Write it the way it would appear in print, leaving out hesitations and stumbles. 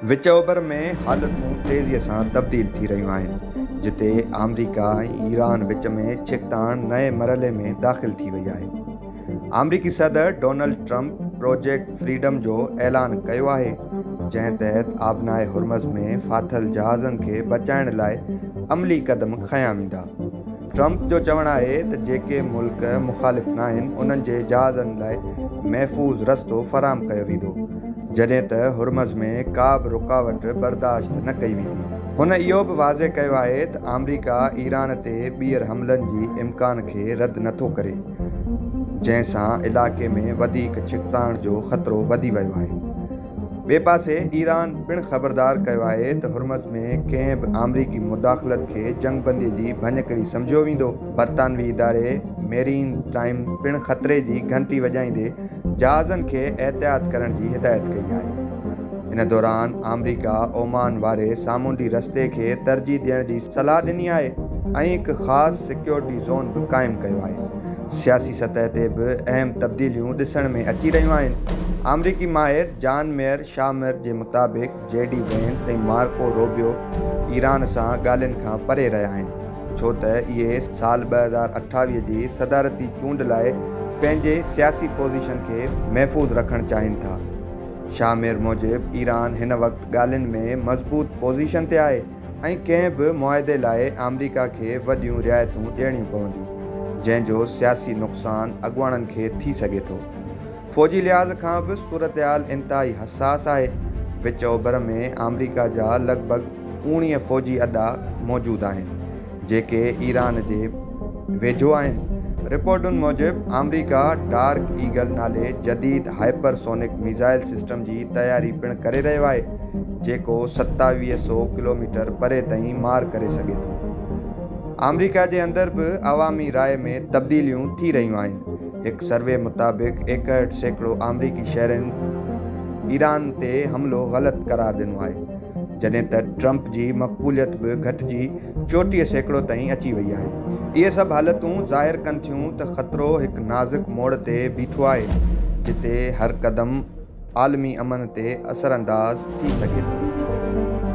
وچ اوڀر ۾ حالتون تيزي سان تبديل ٿي رهيون آهن، جتي آمريڪا ۽ ايران وچ ۾ ڇڪتاڻ نئين مرحلي ۾ داخل ٿي وئي آهي. آمريڪي صدر ڊونلڊ ٽرمپ پروجيڪٽ فريڊم جو اعلان ڪيو آهي، جنهن تحت آبنائي هرمز ۾ ڦاٿل جهازن کي بچائڻ لاء عملي قدم کنيا ويندا. ٽرمپ جو چوڻ آهي ته جيڪي ملڪ مخالف ناهن انهن جي جهازن لاء محفوظ رستو فراهم ڪيو ويندو، جڏهن ته هرمز ۾ ڪا به رڪاوٽ برداشت نه ڪئي ويندي. هن اهو به واضح ڪيو آهي ته آمريڪا ايران تي ٻيهر حملن جي امڪان کي رد نٿو ڪري، جنهن سان علائقي ۾ وڌيڪ ڇڪتاڻ جو خطرو وڌي ويو آهي. ٻئي پاسي ايران پڻ خبردار ڪيو آهي ته هرمز ۾ ڪنهن به آمريڪي مداخلت کي جنگبندي جي ڀڃڪڙي سمجهيو ويندو. برطانوي اداري ميرين ٽائيم پڻ خطري جي گهنٽي وڄائيندي جهازن کي احتياط ڪرڻ جي هدايت ڪئي آهي. ان دوران آمريڪا اومان واري سامونڊي رستي کي ترجيح ڏيڻ جي صلاح ڏني آهي ۽ هڪ خاص سيڪيورٽي زون به قائم ڪيو آهي. سياسي سطح تي به اهم تبديليون ڏسڻ ۾ اچي رهيون آهن. آمريڪي ماهر جان ميئر شامر جي مطابق J D Vance ۽ Marco Rubio Iran سان ڳالهين کان پري رهيا آهن ڇو ته اهي سال 2028 جي صدارتي چونڊ لاء پنهنجي سياسي پوزيشن کي محفوظ رکڻ چاهين ٿا. شامر موجب ايران هن وقت ڳالهين ۾ مضبوط پوزيشن تي آهي ۽ ڪنهن به معاهدي لاء آمريڪا کي وڏيون رعايتون ڏيڻيون پونديون، جنهن جو سياسي نقصان اڳواڻن کي ٿي سگهي ٿو. فوجي لحاظ کان به صورتحال انتهائي حساس آهي. وچ اوڀر ۾ آمريڪا جا لڳ ڀڳ 19 فوجي اڏا موجود آهن، جيڪي ايران جي ويجهو آهن. رپورٽن موجب آمريڪا ڊارڪ ايگل نالي جديد هائپر سونڪ ميزائل سسٽم جي تياري پڻ ڪري رهيو آهي، جيڪو 2700 ڪلوميٽر پري تائين مار ڪري سگهي ٿو. آمريڪا جي اندر به عوامي راء ۾ تبديليون ٿي رهيون آهن. هڪ سروي مطابق 61% آمريڪي شهرين ايران تي حملو غلط قرار ڏنو آهي، جڏهن ته ٽرمپ جي مقبوليت به گهٽجي 34% تائين اچي وئي آهي. اهي سڀ حالتون ظاهر ڪن ٿيون ته خطرو هڪ نازڪ موڙ تي بيٺو آهي، جتي هر قدم عالمي امن تي اثرانداز ٿي سگهي ٿو.